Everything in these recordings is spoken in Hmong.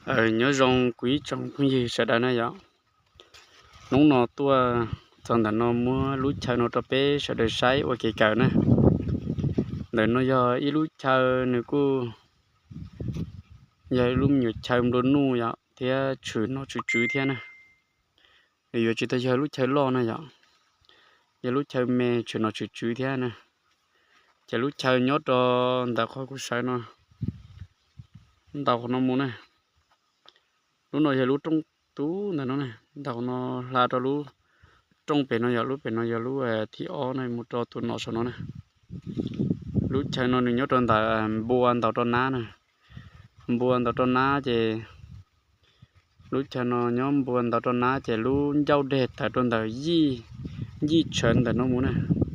Aws, nyob zoo kuv ib tsoom phooj ywg sawv daws na yom. Hnub no tuaj txog ntawm no muab lub chaw no rau peb sawv daws saib ua kev kawm na. Ntawm no yog ib lub chaw, nws kuj yog ib lub me nyuam chaw nplua nuj yom, thiab tshwm nom tshwm tswv thiab na. Nws yuav tsis tau yog lub chaw loj na yom, yog lub chaw me tshwm nom tshwm tswv thiab na. Ces lub chaw nyob rau ntawm qhov kuv sawv no, ntaus qhov no mus na. Lub no yog lub rooj tub ntawm no na, ntaus qhov no hla rau lub rooj pem no yom, lub pem no yog lub thib ob na, mus rau tus nom saum no na. Lub chaw no nws nyob rau ntawm npua ntaus rau nab na. Npua ntaus rau nab ces lub chaw no nyob npua ntaus rau nab ces lub ncauj deg tawm rau ntawm yij, yij tsheev ntawm no mus na,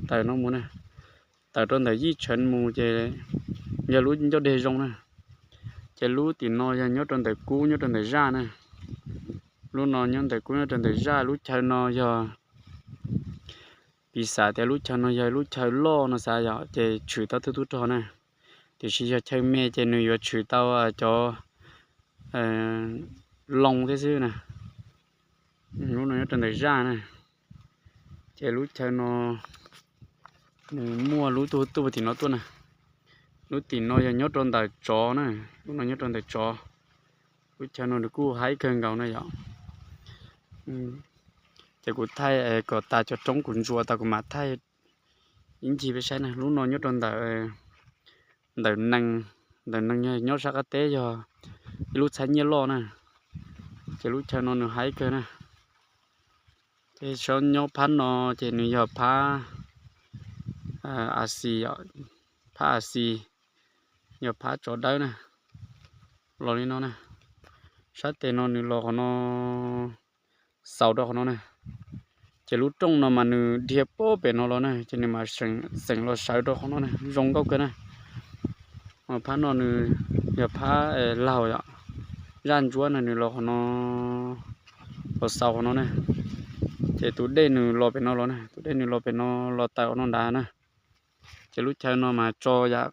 tawm no mus na. Tawm rau ntawm yij tsheev mus ces yog lub ncauj deg zoo na. Ces lub tim no yog nyob rau ntawm kub nyob rau ntawm zaj na. Lub no nyob ntawm kub nyob rau ntawm zaj, lub chaw no yog piv xam tias lub chaw no yog lub chaw loj no xav yom, ces tshwm tau tub tub rog na. Tiam sis yog chaw me ces nws yuav tshwm tau cov loo thiab xwb na. Lub no nyob rau ntawm zaj na. Ces lub chaw no nws muaj lub tuaj tuaj tim no tuaj na. Lub tim no yog nyob rau ntawm tsov na, lub no nyob rau ntawm tsov. Lub chaw no nws kuj haib kawg nkaus na yom. Ces kuv thaij kom tas cov roob kuv ntsuas tas kuv mam thaij ib ncig peb saib na. Lub no nyob rau ntawm, ntawm nees, ntawm nees yog nyob sab qab teb yog ib lub txhab nyiaj loj na. Ces lub chaw no nws haib kawg na. Ces sab nyob phab no ces nws yog phab a xis, phab a xis, yog phab tsov dawb na. Los li no na, sab tes no nws los qhov no, xaus rau qhov no na. Ces lub rooj no mas nws dhia puag pem no los na, ces nws mas xeem los sawv rau qhov no na, zoo nkauj kawg na. Phab no nws yog phab laug yom, zaj ntsuab no nws los qhov no, los xaus qhov no na. Ces tus dej nws los pem no los na, tus dej nws los pem no los tawm qhov no nrad na. Ces lub chaw no mas tso yam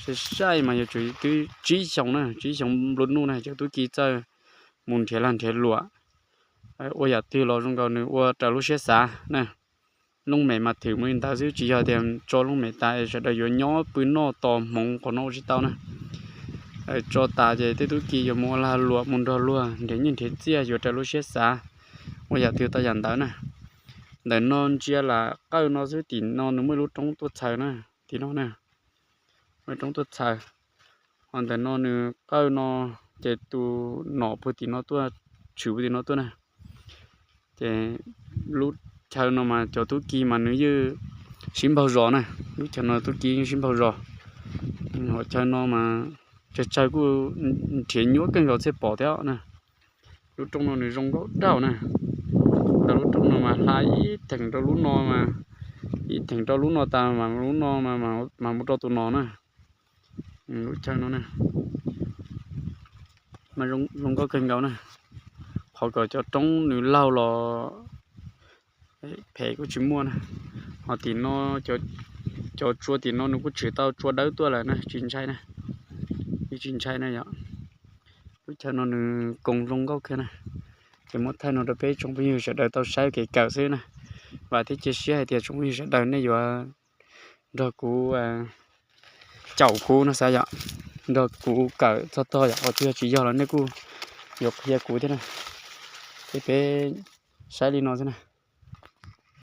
sai sai mas yuav tsum twb tsib xyoos na, tsib xyoos nplua nuj na, ces tub ki txawj mus nrhiav lag nrhiav luam, ua yam twg los zoo nkaus nws ua raws lub siab xav na. Looj mem mas thwm mus li ntawd xwb, tsis yog tias tso looj mem tas sawv daws yuav nyob pw noj tos hmoov qhov no ua tsis tau na. Tso tas ces tej tub ki yuav mus ua lag luam, mus nrog luag nrhiav nyiaj nrhiav txiaj yuav raws lub siab xav, ua yam twg tau yam ntawd na. Ntawm no ntsia lam qawj no xwb, tim no nws muaj ib lub roob tuaj txhaws na, tim no na, muaj ib roob tuaj txhaws. Ho ntawm no nws qawj no, ces tus nom puag tim no tuaj, tshwm puag tim no tuaj na. Ces lub chaw no mas cov tub ki mas nws yeej sib npaug zos na, lub chaw no tub ki yeej sib npaug zos. Hom chaw no mas tsawg tsawg kuj nrhiav nyuaj kawg nkaus thiaj pom thiab na. Lub rooj no nws zoo nkauj dab na. Tau lub rooj no mas hla ib theem rau lub no mas, ib theem rau lub no tas mas lub no mas mus rau tus no na. Lub chaw no na, zoo nkauj kawg nkaus na. Qhov kom cov roob nws laug los phem kuj tsis muaj na. Ho tim no, cov tsua tim no nws kuj tshwm tau tsua dawb tuaj lawm na, tsis ntshai na, tsis ntshai na yom. Lub chaw no nws koom zoo nkauj kawg na. Ces muab thaij no rau peb tsoom phooj ywg sawv daws tau saib kev kawm xwb na. Vam thiab cia siab hais tias tsoom phooj ywg sawv daws nej yuav nrog kuv caum kuv no xav yom, nrog kuv kawm txog tog yom, qhov twg yog tsis yog los nej kuj yuav qhia kuv thiab na. Ces peb saib li no xwb na.